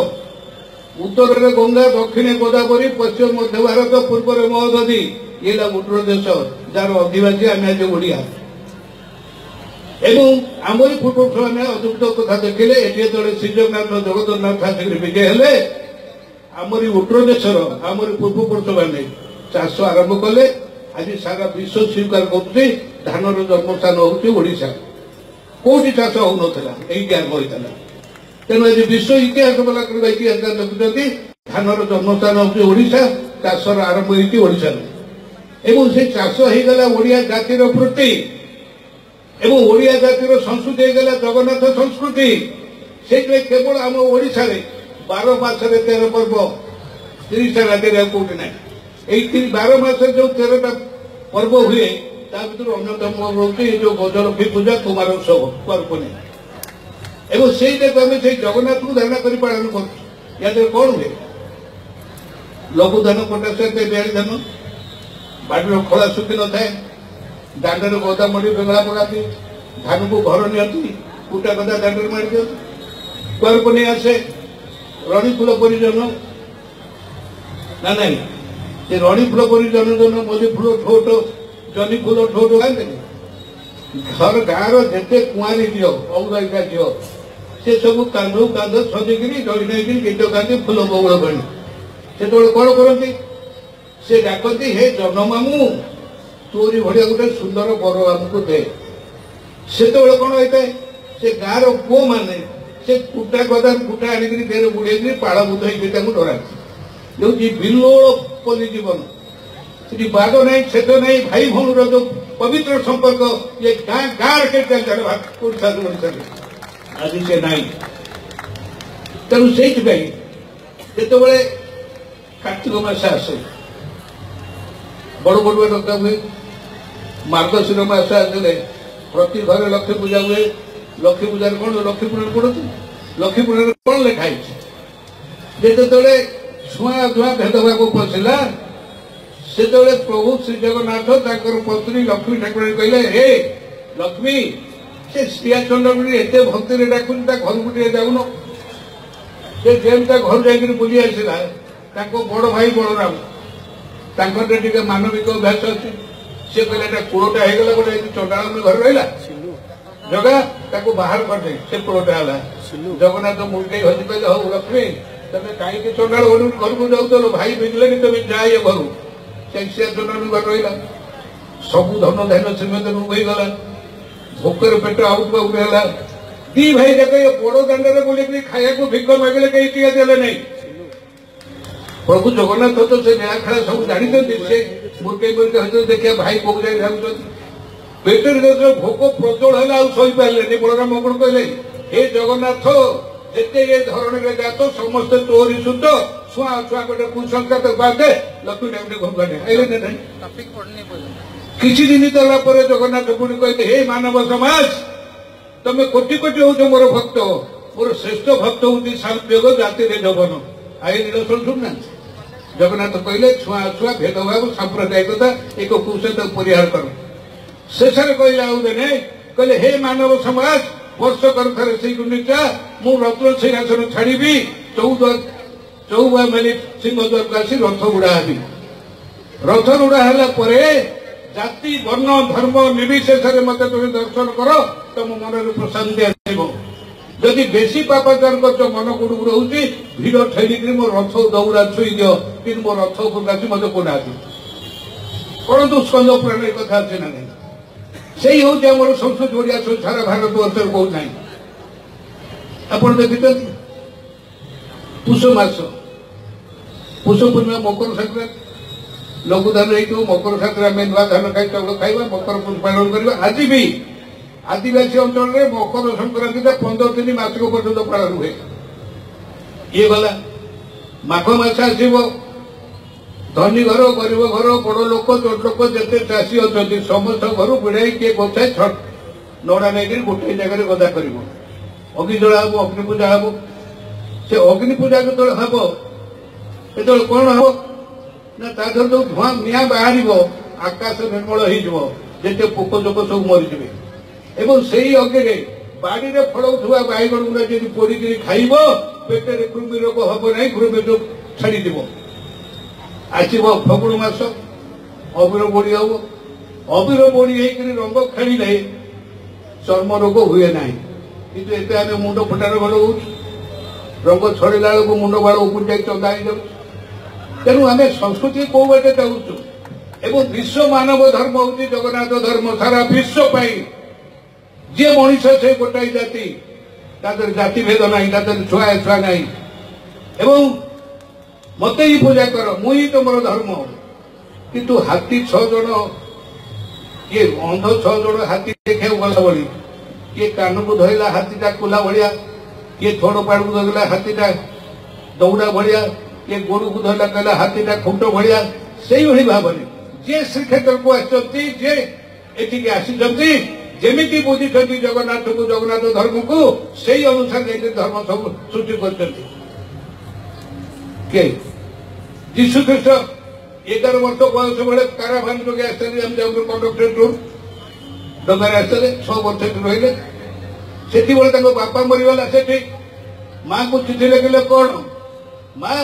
ଉତ୍ତରରେ ଗଙ୍ଗା, ଦକ୍ଷିଣେ ଗୋଦାବରୀ, ପଶ୍ଚିମ ମଧ୍ୟ ଭାରତ, ପୂର୍ବରେ ମହୋଦଧି। ଇଏ ହେଲା ଉତ୍ତର ଦେଶ, ଯାହାର ଅଧିବାସୀ ଆମେ ଆଜି ଓଡ଼ିଆ। ଏବଂ ଆମରି ପୂର୍ବପୁରୁଷମାନେ ଅଦ୍ଭୁତ କଥା ଦେଖିଲେ। ଏଠି ଯେତେବେଳେ ଶ୍ରୀଜଗନ୍ନାଥ ଜଗନ୍ନାଥ ଆସିକରି ବିଜୟ ହେଲେ, ଆମରି ଉତ୍ତର ଦେଶର ଆମରି ପୂର୍ବପୁରୁଷମାନେ ଚାଷ ଆରମ୍ଭ କଲେ। ଆଜି ସାରା ବିଶ୍ୱ ସ୍ୱୀକାର କରୁଛି ଧାନର ଜନ୍ମସ୍ଥାନ ହଉଛି ଓଡ଼ିଶା। କୋଉଠି ଚାଷ ହଉନଥିଲା, ଏଇଠି ଆରମ୍ଭ ହୋଇଥିଲା। ତେଣୁ ଆଜି ବିଶ୍ୱ ଇତିହାସ ବାଲା ଇତିହାସ ଲେଖୁଛନ୍ତି ଧାନର ଜନ୍ମସ୍ଥାନ ହଉଛି ଓଡ଼ିଶା, ଚାଷର ଆରମ୍ଭ ହେଇଛି ଓଡ଼ିଶାରୁ। ଏବଂ ସେ ଚାଷ ହେଇଗଲା ଓଡ଼ିଆ ଜାତିର ବୃତ୍ତି, ଏବଂ ଓଡ଼ିଆ ଜାତିର ସଂସ୍କୃତି ହେଇଗଲା ଜଗନ୍ନାଥ ସଂସ୍କୃତି। ସେଇଥିପାଇଁ କେବଳ ଆମ ଓଡ଼ିଶାରେ 12 ମାସରେ 13 ପର୍ବ, 30ଟା ରାଜ୍ୟରେ ଆଉ କୋଉଠି ନାହିଁ। ଏଇ 12 ମାସରେ ଯୋଉ 13ଟା ପର୍ବ ହୁଏ, ତା ଭିତରୁ ଅନ୍ୟତମ ରହୁଛି ଏଇ ଯୋଉ ଗଜଲକ୍ଷ୍ମୀ ପୂଜା, କୁମାର ଉତ୍ସବ, କୁମାର ପୂର୍ଣ୍ଣିମା। ଏବଂ ସେଇଟାକୁ ଆମେ ସେଇ ଜଗନ୍ନାଥଙ୍କୁ ଧାରଣା କରି ପାଳନ କରୁଛୁ। ୟା ଦେହରେ କଣ ହୁଏ? ଲଘୁ ଧାନ କଟା ସହିତ ବିହାରୀ ଧାନ, ବାଡ଼ିର ଖୋଳା ଶୁଖି ନଥାଏ, ଦାଣ୍ଡରେ ଗଦା ମଡ଼ି ବେଙ୍ଗଳା ପକାନ୍ତି, ଧାନକୁ ଘର ନିଅନ୍ତି, କୁଟା ଗଦା ଦାଣ୍ଡରେ ମାରି ଦିଅନ୍ତି। କୁଆର ପୂର୍ଣ୍ଣିମା ଆସେ, ରଣୀ ଫୁଲ ପରି ଜନ ନା ନାଇଁ, ସେ ରଣୀ ଫୁଲ ପରି ଜନ ଜନ, ମଲ୍ଲି ଫୁଲ ଠୋଟ, ଜହ୍ନି ଫୁଲ ଠୋଟ ଖାଆନ୍ତିନି। ଘର ଗାଁର ଯେତେ କୁଆଁରୀ ଝିଅ, ଅଉଦାଇକା ଝିଅ, ସେ ସବୁ କାନ୍ଧକୁ କାନ୍ଧ ସଜେଇକିରି ଡରି ନେଇକିରି ଗୀତ ଗାଆନ୍ତି ଫୁଲ ବଉଳ ଭଳି। ସେତେବେଳେ କଣ କରନ୍ତି? ସେ ଡାକନ୍ତି, ହେ ଜହ୍ନମାମୁଁ, ତୋରି ଭଳିଆ ଗୋଟେ ସୁନ୍ଦର ବର ଆମକୁ ଦେ। ସେତେବେଳେ କଣ ହେଇଥାଏ? ସେ ଗାଁର ପୁଅମାନେ ସେ କୁଟା ଗଦା କୁଟା ଆଣିକିରି ଦେହରେ ବୁଡେଇକିରି ପାଳ ବୁଧ ହେଇକି ତାଙ୍କୁ ଡରାନ୍ତି। ହେଉଛି ବିଲୋଳ ପଲ୍ଲୀ ଜୀବନ, ସେଠି ବାଦ ନାହିଁ, ଛେଦ ନାହିଁ, ଭାଇ ଭଉଣୀର ଯୋଉ ପବିତ୍ର ସମ୍ପର୍କ, ଇଏ ଗାଁ ଗାଁରେ କେତେ ଚାଲିଥାଏ ଓଡ଼ିଶାରେ, ଆଜି ସେ ନାହିଁ। ତେଣୁ ସେଇଥିପାଇଁ ଯେତେବେଳେ କାର୍ତ୍ତିକ ମାସ ଆସେ, ବଡ ବଡୁଆ ଡକା ହୁଏ। ମାର୍ଗଶିର ମାସ ଆସିଲେ ପ୍ରତି ଘରେ ଲକ୍ଷ୍ମୀ ପୂଜା ହୁଏ। ଲକ୍ଷ୍ମୀ ପୂଜାରେ କଣ? ଲକ୍ଷ୍ମୀ ପୁରାଣ ପଢନ୍ତି। ଲକ୍ଷ୍ମୀ ପୁରାଣରେ କଣ ଲେଖା ହେଇଛି? ଯେତେବେଳେ ଛୁଆଁ ଅଧୁଆ ଭେଦଭାବ ପଶିଲା, ସେତେବେଳେ ପ୍ରଭୁ ଶ୍ରୀ ଜଗନ୍ନାଥ ତାଙ୍କର ପତ୍ନୀ ଲକ୍ଷ୍ମୀ ଠାକୁରାଣୀ କହିଲେ, ହେ ଲକ୍ଷ୍ମୀ, ସେ ଶ୍ରୀଆ ଚନ୍ଦ୍ରକୁ ଏତେ ଭକ୍ତିରେ ଡାକୁଛି, ତା ଘରକୁ ଟିକେ ଯାଉନ। ସେ ଯେମିତି ତା ଘରୁ ଯାଇକିରି ବୁଲି ଆସିଲା, ତାଙ୍କ ବଡ ଭାଇ ବଳରାମ, ତାଙ୍କର ଟିକେ ମାନବିକ ଅଭ୍ୟାସ ଅଛି। ସେ କହିଲେ ଏଟା କୂଳଟା ହେଇଗଲା, ଗୋଟେ ଚଣ୍ଡାଳ ଘରେ ରହିଲା, ଜଗା ତାକୁ ବାହାର କରିଦେ। ସେ କୂଳଟା ହେଲା। ଜଗନ୍ନାଥ ମୁଣ୍ଡେଇ ହଜି କହିଲେ, ହଉ ଲକ୍ଷ୍ମୀ, ତମେ କାହିଁକି ଚଣ୍ଡାଳ ଘରକୁ ଯାଉଥିଲ? ଭାଇ ବୁଝିଲେନି, ତମେ ଯା ଇଏ ଘରୁ। ସେ ଚଣ୍ଡାଳ ଘରେ ରହିଲା, ସବୁ ଧନ ଧାନ୍ୟ ଶ୍ରୀମନ୍ତ ହେଇଗଲା, ଭୋକରେ ପେଟ ଆଉଟ ଆଉଟ ହେଲା। ଦି ଭାଇ ଯାକ ଏ ବଡ ଦାଣ୍ଡରେ ବୁଲିକିରି ଖାଇବାକୁ ଭିକ ମାଗିଲେ, କେହି ଟିକେ ଦେଲେ ନାହିଁ। ପ୍ରଭୁ ଜଗନ୍ନାଥ ତ ସେ ନୀଳା ଖେଳା ସବୁ ଜାଣିଛନ୍ତି। ସେ ମୁର୍କେଇ ମୁର୍କେଇ ହଉଛନ୍ତି, ଦେଖିବା ଭାଇ କୋଉ ଯାଇ ଭାବୁଛନ୍ତି। ପେଟରେ ଯେତେବେଳେ ଭୋକ ପ୍ରଚଳ ହେଲା, ଆଉ ସହିପାରିଲେନି। ବଳରାମ କଣ କହିଲେ? ହେ ଜଗନ୍ନାଥ, ଯେତେ ଏ ଧରଣୀରେ ଜାତ ସମସ୍ତେ ତୋରି ସୁତ, ଛୁଆ ଛୁଆ ଗୋଟେ କୁସଂସ୍କାର ବାଦେ, ଲକ୍ଷ୍ମୀ ଠାକୁର ଘରକୁ ଆଇଲେ ନାହିଁ। କିଛି ଦିନ ଗଲା ପରେ ଜଗନ୍ନାଥ ପୁଣି କହିଲେ, ହେ ମାନବ ସମାଜ, ତମେ କୋଟି କୋଟି ହଉଛ ମୋର ଭକ୍ତ, ମୋର ଶ୍ରେଷ୍ଠ ଭକ୍ତ ହଉଛି ସାଲବେଗ ଜାତିରେ ଜବନ। I ନିରସନ ଶୁଣୁନାହାନ୍ତି। ଜଗନ୍ନାଥ କହିଲେ ଛୁଆଁ ଅଛୁଆଁ ଭେଦଭାବ ସାମ୍ପ୍ରଦାୟିକତା ଏକ କୁସତ ପରିହାର କର। ଶେଷରେ କହିଲେ ଆଉ ଦିନେ କହିଲେ ହେ ମାନବ ସମାଜ, ବର୍ଷକର ଥରେ ଶ୍ରୀ ଗୁଣ୍ଡିଚା ମୁଁ ରତ୍ନ ସିଂହାସନ ଛାଡ଼ିବି, 14 ମେଲି ସିଂହଦ୍ୱାରକୁ ଆସି ରଥ ଉଡ଼ା ହେବି। ରଥ ଉଡ଼ା ହେଲା ପରେ ଜାତି ବର୍ଣ୍ଣ ଧର୍ମ ନିର୍ବିଶେଷରେ ମତେ ତୁମେ ଦର୍ଶନ କର, ତମ ମନରେ ପ୍ରଶାନ୍ତି ଆସିବ। ଯଦି ବେଶୀ ପାପାଚାର କରୁଛ, ମନ ଗୁଡୁ ହଉଛି, ଭିଡ ଠେଲିକିରି ମୋ ରଥ ଦୌଡ଼ା ଛୁଇଁ ଦିଅ, କିନ୍ତୁ ମୋ ରଥ ଉପରକୁ ଆସି ମତେ କୋନାହାନ୍ତି। ପରନ୍ତୁ ସ୍କନ୍ଦ ପୁରାଣରେ କଥା ଅଛି ନା ନାହିଁ? ସେଇ ହଉଛି ଆମର ସଂସ୍କୃତି। ଓଡ଼ିଆ ସାରା ଭାରତବର୍ଷରେ କହୁ ନାହିଁ। ଆପଣ ଦେଖିଛନ୍ତି ପୁଷ ମାସ, ପୁଷ ପୂର୍ଣ୍ଣିମା, ମକର ସଂକ୍ରାନ୍ତି, ଲଘୁ ଧାନ ହେଇଥିବ, ମକର ସଂକ୍ରାନ୍ତି ଆମେ ନୂଆ ଧାନ ଖାଇ ଚାଉଳ ଖାଇବା, ମକର ପାଳନ କରିବା। ଆଜି ବି ଆଦିବାସୀ ଅଞ୍ଚଳରେ ମକର ସଂକ୍ରାନ୍ତିଟା 15 ଦିନ ମାସକ ପର୍ଯ୍ୟନ୍ତ ପାଳନ ହୁଏ। ଇଏ ଗଲା ମାଘ ମାସ ଆସିବ, ଧନୀ ଘର ଗରିବ ଘର ବଡ ଲୋକ ଛୋଟ ଲୋକ ଯେତେ ଚାଷୀ ଅଛନ୍ତି ସମସ୍ତ ଘରୁ ବିଡ଼ାଇ କିଏ ଗୋଛାଏ ନଡ଼ା ନେଇକରି ଗୋଟିଏ ଜାଗାରେ ଗଦା କରିବ, ଅଗ୍ନି ଜଳା ହବ, ଅଗ୍ନି ପୂଜା ହବ। ସେ ଅଗ୍ନି ପୂଜା ଯେତେବେଳେ ହବ ସେତେବେଳେ କଣ ହବ ନା ତା ଦେହରେ ଯୋଉ ଧୂଆଁ ନିଆଁ ବାହାରିବ ଆକାଶ ନିର୍ମଳ ହେଇଯିବ, ଯେତେ ପୋକ ଜୋକ ସବୁ ମରିଯିବେ। ଏବଂ ସେଇ ଅଗ୍ନିରେ ବାଡ଼ିରେ ଫଳଉଥିବା ବାଇଗଣ ଗୁଡ଼ା ଯଦି ପୋଡ଼ିକିରି ଖାଇବ ପେଟରେ କୃମି ରୋଗ ହବ ନାହିଁ, କୃମି ରୋଗ ଛାଡ଼ିଯିବ। ଆସିବ ଫଗୁଣ ମାସ, ଅବିର ବୋଳି ହବ। ଅବିର ବୋଳି ହେଇକିରି ରଙ୍ଗ ଖେଳିଲେ ଚର୍ମ ରୋଗ ହୁଏ ନାହିଁ। କିନ୍ତୁ ଏବେ ଆମେ ମୁଣ୍ଡ ଫଟା ରୋଗ ଲଗାଉଛୁ, ରଙ୍ଗ ଛଡେଇଲା ବେଳକୁ ମୁଣ୍ଡ ବାଳ ଉପରୁ ଯାଇ ଚନ୍ଦା ହେଇଯାଉଛି। ତେଣୁ ଆମେ ସଂସ୍କୃତି କୋଉ ବାଟେ ଯାଉଛୁ? ଏବଂ ବିଶ୍ୱ ମାନବ ଧର୍ମ ହଉଛି ଜଗନ୍ନାଥ ଧର୍ମ। ସାରା ବିଶ୍ୱ ପାଇଁ ଯିଏ ମଣିଷ ସେ ଗୋଟାଏ ଜାତି, ତା ଦେହରେ ଜାତି ଭେଦ ନାହିଁ, ତା ଦେହରେ ଛୁଆ ଛୁଆ ନାହିଁ। ଏବଂ ମତେ ହିଁ ପୂଜା କର, ମୁଁ ହିଁ ତମର ଧର୍ମ। କିନ୍ତୁ ହାତୀ 6 ଜଣ, କିଏ ଅନ୍ଧ 6 ଜଣ ହାତୀ ଦେଖିବାକୁ ଗଲା ଭଳି, କିଏ କାନକୁ ଧରିଲା ହାତୀଟା କୁଲା ଭଳିଆ, କିଏ ଥୋଡ଼ ପାଡ଼କୁ ଧରିଲା ହାତୀଟା ଦୌଡ଼ା ଭଳିଆ, କିଏ ଗୋଡ଼କୁ ଧରିଲା କହିଲା ହାତୀଟା ଖୁଣ୍ଟ ଭଳିଆ। ସେଇଭଳି ଭାବରେ ଯିଏ ଶ୍ରୀକ୍ଷେତ୍ରକୁ ଆସିଛନ୍ତି, ଯିଏ ଏଠିକି ଆସିଛନ୍ତି, ଯେମିତି ବୁଝିଛନ୍ତି ଜଗନ୍ନାଥକୁ, ଜଗନ୍ନାଥ ଧର୍ମକୁ, ସେଇ ଅନୁସାରେ ଯାଇକି ଧର୍ମ ସବୁ ସୃଷ୍ଟି କରିଛନ୍ତି। କିଏ ଯୀଶୁ ଖ୍ରୀଷ୍ଟ 11 ବର୍ଷ ବୟସ ବେଳେ କାରାଭାନ ଯୋଗେ ଆସିଥିଲେ, ଆମେ ଯାଉଛୁ କଣ୍ଡକ୍ଟର ଟୁର୍ ଡଙ୍ଗାରେ ଆସିଥିଲେ, 6 ବର୍ଷ ଏଠି ରହିଲେ। ସେତିବେଳେ ତାଙ୍କ ବାପା ମରିଗଲା। ସେଠି ମାଙ୍କୁ ଚିଠି ଲେଖିଲେ କଣ, ମା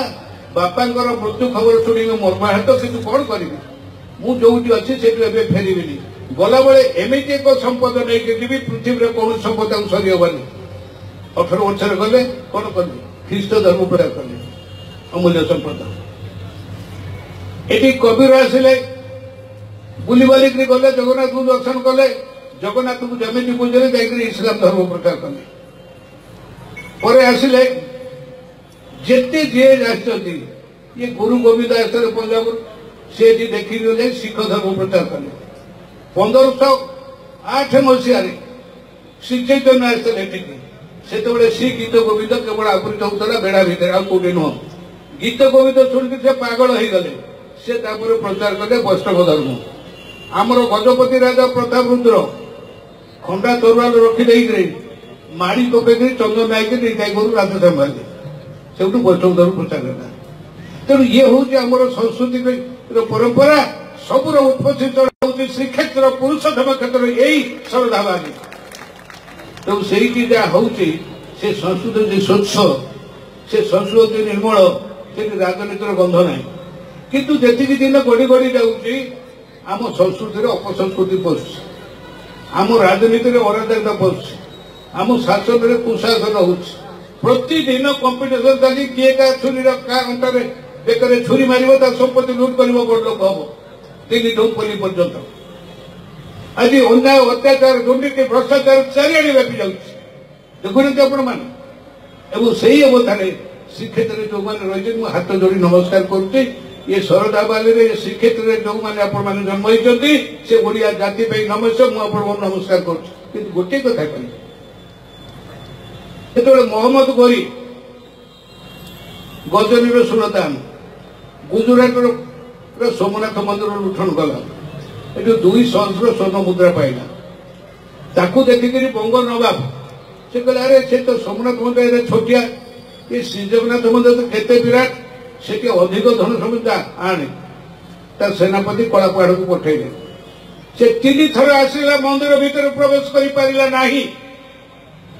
ବାପାଙ୍କର ମୃତ୍ୟୁ ଖବର ଶୁଣିବି ମର୍ମାହତ, କିନ୍ତୁ କଣ କରିବି, ମୁଁ ଯୋଉଠି ଅଛି ସେଠୁ ଏବେ ଫେରିବିନି। ଗଲାବେଳେ ଏମିତି ଏକ ସମ୍ପଦ ନେଇକି ଯିବି ପୃଥିବୀରେ କୌଣସି ସମ୍ପଦ ଆଉ ସରିହବନି। 18 ବର୍ଷରେ ଗଲେ କଣ କଲେ, ଖ୍ରୀଷ୍ଟ ଧର୍ମ ପ୍ରଚାର କଲେ, ଅମୂଲ୍ୟ ସମ୍ପଦ। ଏଠି କବୀର ଆସିଲେ, ବୁଲିବାଲିକିରି ଗଲେ, ଜଗନ୍ନାଥଙ୍କୁ ଦର୍ଶନ କଲେ, ଜଗନ୍ନାଥଙ୍କୁ ଯେମିତି ବୁଝିଲେ ଯାଇକରି ଇସଲାମ ଧର୍ମ ପ୍ରଚାର କଲେ। ପରେ ଆସିଲେ ଯେତେ ଯିଏ ଆସିଛନ୍ତି, ଇଏ ଗୁରୁ ଗୋବିନ୍ଦ ଆସିଥିଲେ ପଞ୍ଜାବରୁ, ସେ ଏଠି ଦେଖିକି ଯାଇ ଶିଖ ଧର୍ମ ପ୍ରଚାର କଲେ। 1508 ମସିହାରେ ଶ୍ରୀ ଚୈତନ୍ୟ ଆସିଥିଲେ ଏଠିକି। ସେତେବେଳେ ଶ୍ରୀ ଗୀତ ଗୋବିନ୍ଦ କେବଳ ଆବୃତ ହଉଥିଲା ବେଢା ଭିତରେ, ଆଉ କୋଉଠି ନୁହଁ। ଗୀତ ଗୋବିନ୍ଦ ଶୁଣିକି ସେ ପାଗଳ ହେଇଗଲେ। ସେ ତାପରେ ପ୍ରଚାର କଲେ ବୈଷ୍ଣବ ଧର୍ମ। ଆମର ଗଜପତି ରାଜା ପ୍ରତାପ ରୁଦ୍ର ଖଣ୍ଡା ତରୁଆଲ ରଖିଦେଇକିରି ମାଡ଼ି ପକେଇକିରି ଚନ୍ଦନ ନାଇକି ନିତାଇ ଗୋରୁ ରାଜା ସମ୍ଭାଳିଲେ, ସେଇଠୁ ବୈଷ୍ଣବ ଧର୍ମ ପ୍ରଚାର ହେଲା। ତେଣୁ ଇଏ ହଉଛି ଆମର ସଂସ୍କୃତିର ପରମ୍ପରା। ସବୁର ଉତ୍ପତ୍ତି ହଉଛି ଶ୍ରୀକ୍ଷେତ୍ର ପୁରୁଷୋତ୍ତମ କ୍ଷେତ୍ର, ଏଇ ଶରଧାବାଲି। ତେଣୁ ସେଇଠି ଯାହା ହଉଛି ସେ ସଂସ୍କୃତି ଯଦି ସ୍ୱଚ୍ଛ, ସେ ସଂସ୍କୃତି ନିର୍ମଳ, ସେଠି ରାଜନୀତିର ଗନ୍ଧ ନାହିଁ। କିନ୍ତୁ ଯେତିକି ଦିନ ଗଡ଼ି ଗଡ଼ି ଯାଉଛି ଆମ ସଂସ୍କୃତିରେ ଅପସଂସ୍କୃତି ପଶୁଛି, ଆମ ରାଜନୀତିରେ ଅରାଜକତା ପଶୁଛି, ଆମ ଶାସନରେ କୁଶାସନ ହଉଛି। ପ୍ରତିଦିନ କମ୍ପିଟିସନ ଚାଲି, କିଏ କାହା ଛୁରୀର କାହା ଅଣ୍ଟାରେ ବେକରେ ଛୁରୀ ମାରିବ, ତା ସମ୍ପତ୍ତି ଲୁଟ୍ କରିବ, ବଡ ଲୋକ ହବ, ଦିଲ୍ଲୀଠୁ ପଲ୍ଲୀ ପର୍ଯ୍ୟନ୍ତ। ଆଜି ଅନ୍ୟାୟ, ଅତ୍ୟାଚାର, ଦୁର୍ନୀତି, ଭ୍ରଷ୍ଟାଚାର ଚାରିଆଡ଼େ ବ୍ୟାପି ଯାଉଛି, ଦେଖୁନାହାନ୍ତି ଆପଣମାନେ। ଏବଂ ସେଇ ଅବସ୍ଥାରେ ଶ୍ରୀକ୍ଷେତ୍ରରେ ଯୋଉମାନେ ରହିଛନ୍ତି, ମୁଁ ହାତ ଯୋଡ଼ି ନମସ୍କାର କରୁଛି। ଏ ଶରଧାବାଲିରେ ଶ୍ରୀକ୍ଷେତ୍ରରେ ଯୋଉମାନେ ଆପଣମାନେ ଜନ୍ମ ହେଇଛନ୍ତି, ସେ ଓଡ଼ିଆ ଜାତି ପାଇଁ ନମସ୍ୟ, ମୁଁ ଆପଣଙ୍କୁ ନମସ୍କାର କରୁଛି। କିନ୍ତୁ ଗୋଟିଏ କଥା କହିବି, ଯେତେବେଳେ ମହମ୍ମଦ ଗୋରୀ ଗଜନୀର ସୁଲତାନ ଗୁଜୁରାଟର ସୋମନାଥ ମନ୍ଦିର ଲୁଣ୍ଠନ କଲା, ଏଠୁ 2 ସହସ୍ର ସ୍ୱର୍ଣ୍ଣ ମୁଦ୍ରା ପାଇଲା। ତାକୁ ଦେଖିକିରି ବଙ୍ଗ ନବାବ ସେ କହିଲେ, ଆରେ ସେ ତ ସୋମନାଥ ମନ୍ଦିର ଛୋଟିଆ, ଏ ଶ୍ରୀଜଗନ୍ନାଥ ମନ୍ଦିର ତ କେତେ ବିରାଟ, ସେଠି ଅଧିକ ଧନ ସମ୍ପତ୍ତି ଆଣେ। ତା ସେନାପତି କଳାପାହାଡ଼କୁ ପଠେଇଲେ। ସେ 3 ଥର ଆସିଲା, ମନ୍ଦିର ଭିତରେ ପ୍ରବେଶ କରିପାରିଲା ନାହିଁ।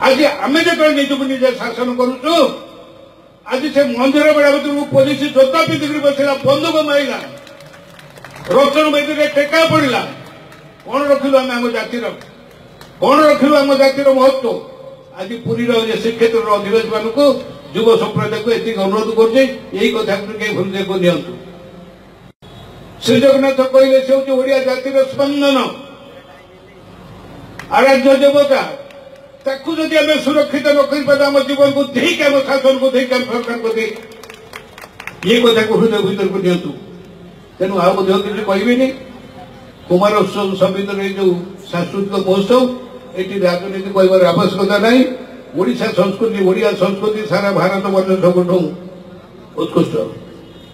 ଆଜି ଆମେ ଯେତେବେଳେ ନିଜକୁ ନିଜେ ଶାସନ କରୁଛୁ, ଆଜି ସେ ମନ୍ଦିର ବେଳା ଭିତରକୁ ପୋଲିସ ଜୋତା ପିନ୍ଧିକରି ବସିଲା, ବନ୍ଧୁକ ମାରିଲା, ରଚନ ବେଦୀରେ ଟେକା ପଡ଼ିଲା। କଣ ରଖିଲୁ ଆମେ ଆମ ଜାତିର? କଣ ରଖିଲୁ ଆମ ଜାତିର ମହତ୍ଵ? ଆଜି ପୁରୀର ଶ୍ରୀକ୍ଷେତ୍ରର ଅଧିବାସୀମାନଙ୍କୁ, ଯୁବ ସମ୍ପ୍ରଦାୟକୁ ଏତିକି ଅନୁରୋଧ କରୁଛି, ଏଇ କଥାକୁ ଟିକେ ହୃଦୟକୁ ନିଅନ୍ତୁ। ଶ୍ରୀ ଜଗନ୍ନାଥ କହିଲେ ସେ ହେଉଛି ଓଡ଼ିଆ ଜାତିର ସ୍ପନ୍ଦନ, ଆରାଧ୍ୟ ଦେବତା। ତାକୁ ଯଦି ଆମେ ସୁରକ୍ଷିତ ନ କରିପାରିବା, ଆମ ଜୀବନକୁ ଦେଇକି, ଆମ ଶାସନକୁ ଦେଇକି, ଆମ ସରକାରକୁ ଦେଇକି, ଇଏ କଥାକୁ ହୃଦୟ ଭିତରକୁ ନିଅନ୍ତୁ। ତେଣୁ ଆଉ ମଧ୍ୟ କିଛି କହିବିନି। କୁମାର ଉତ୍ସବ ସମିତିର ଏଇ ଯୋଉ ସାଂସ୍କୃତିକ ମହୋତ୍ସବ, ଏଠି ରାଜନୀତି କହିବାର ଆବଶ୍ୟକତା ନାହିଁ। ଓଡ଼ିଶା ସଂସ୍କୃତି, ଓଡ଼ିଆ ସଂସ୍କୃତି ସାରା ଭାରତ ବର୍ଷ ସବୁଠୁ ଉତ୍କୃଷ୍ଟ,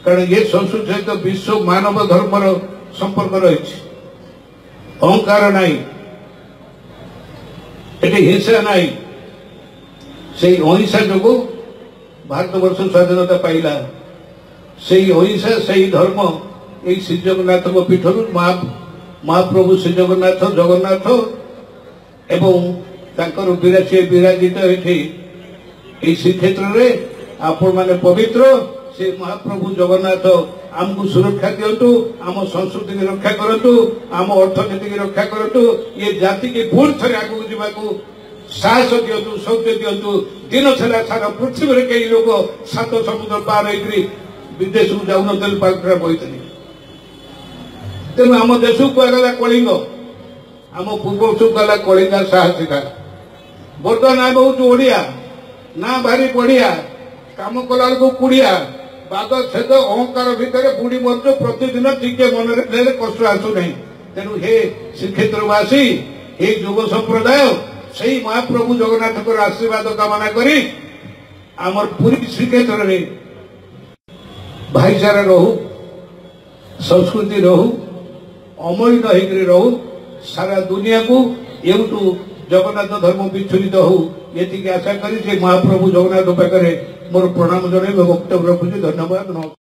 କାରଣ ଏ ସଂସ୍କୃତି ସହିତ ବିଶ୍ୱ ମାନବ ଧର୍ମର ସମ୍ପର୍କ ରହିଛି। ଅହଙ୍କାର ନାହିଁ ଏଠି, ହିଂସା ନାହିଁ। ସେଇ ଅହିଂସା ଯୋଗୁଁ ଭାରତବର୍ଷ ସ୍ୱାଧୀନତା ପାଇଲା। ସେଇ ଅହିଂସା, ସେଇ ଧର୍ମ ଏଇ ଶ୍ରୀ ଜଗନ୍ନାଥଙ୍କ ପୀଠରୁ ମହାପ୍ରଭୁ ଶ୍ରୀ ଜଗନ୍ନାଥ, ଜଗନ୍ନାଥ ଏବଂ ତାଙ୍କର ବିରାଜିତ ଏଠି ଏଇ ଶ୍ରୀକ୍ଷେତ୍ରରେ। ଆପଣମାନେ ପବିତ୍ର ସେ ମହାପ୍ରଭୁ ଜଗନ୍ନାଥ ଆମକୁ ସୁରକ୍ଷା ଦିଅନ୍ତୁ, ଆମ ସଂସ୍କୃତିକି ରକ୍ଷା କରନ୍ତୁ, ଆମ ଅର୍ଥନୀତିକି ରକ୍ଷା କରନ୍ତୁ, ଏ ଜାତିକି ପୁଣି ଥରେ ଆଗକୁ ଯିବାକୁ ସାହସ ଦିଅନ୍ତୁ, ଶୌର୍ଯ୍ୟ ଦିଅନ୍ତୁ। ଦିନ ଥିଲା ସାରା ପୃଥିବୀରେ କେହି ଲୋକ 7 ସମୁଦ୍ର ପାର ହେଇକରି ବିଦେଶକୁ ଯାଉନଥିଲେ, ପାଖରେ ବହିଥିଲେ। ତେଣୁ ଆମ ଦେଶକୁ କୁହାଗଲା କଳିଙ୍ଗ, ଆମ ପୂର୍ବକୁ ଗଲା କଳିଙ୍ଗା ସାହସିକା। ବର୍ତ୍ତମାନ ଆମେ ହଉଛୁ ଓଡ଼ିଆ, ନା ଭାରି ବଢିଆ, କାମ କଲା ବେଳକୁ କୁଡିଆ, ବାଦ ଛେଦ ଅହଙ୍କାର ଭିତରେ ବୁଡି ମରୁଛୁ ପ୍ରତିଦିନ। ଟିକେ ମନରେ ନେଲେ କଷ୍ଟ ଆସୁନାହିଁ। ତେଣୁ ହେ ଶ୍ରୀକ୍ଷେତ୍ରବାସୀ, ହେ ଯୁବ ସମ୍ପ୍ରଦାୟ, ସେଇ ମହାପ୍ରଭୁ ଜଗନ୍ନାଥଙ୍କର ଆଶୀର୍ବାଦ କାମନା କରି ଆମର ପୁରୀ ଶ୍ରୀକ୍ଷେତ୍ରରେ ଭାଇଚାରା ରହୁ, ସଂସ୍କୃତି ରହୁ, ଅମଳିନ ହେଇକରି ରହୁ, ସାରା ଦୁନିଆକୁ ଏଉଠୁ ଜଗନ୍ନାଥ ଧର୍ମ ବିଚ୍ଛୁରିତ ହଉ, ଏତିକି ଆଶା କରି ସେ ମହାପ୍ରଭୁ ଜଗନ୍ନାଥ ପାଖରେ ମୋର ପ୍ରଣାମ ଜଣାଇ ବକ୍ତବ୍ୟ ରଖୁଛି। ଧନ୍ୟବାଦ। ନମସ୍କାର।